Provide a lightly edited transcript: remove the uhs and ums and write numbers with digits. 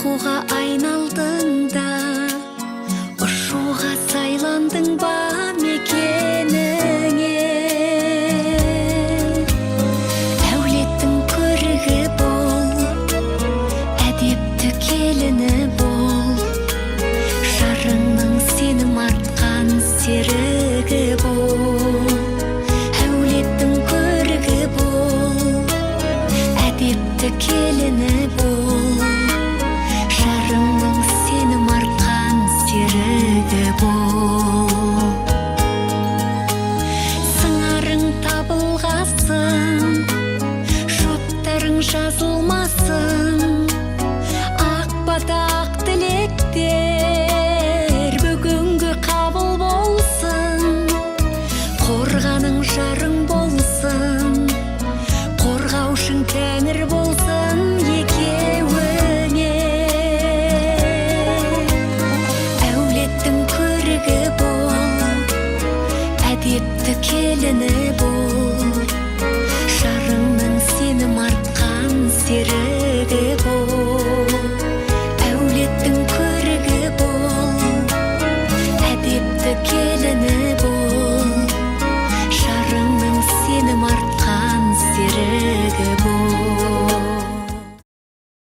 Аққуға айналдың да, ұшуға сайландың ба мекеніңе? Әулеттің көрігі бол, әдепті келіні бол, жарыңның сенім артқан серігі бол. Әулеттің көрігі бол, әдепті келіні бол, жарыңның сенім артқан серігі бол. Сыңарың табылғасын, жұптарың жазылмасын, ақ бата, ақ тілектер бүгінгі қабыл болсын. Қорғаның жарың болсын, қорғаушың Тәңір болсын екеуіңе. Әулеттің көрігі бол, әдепті келіні бол, жарыңның сенім артқан серігі бол.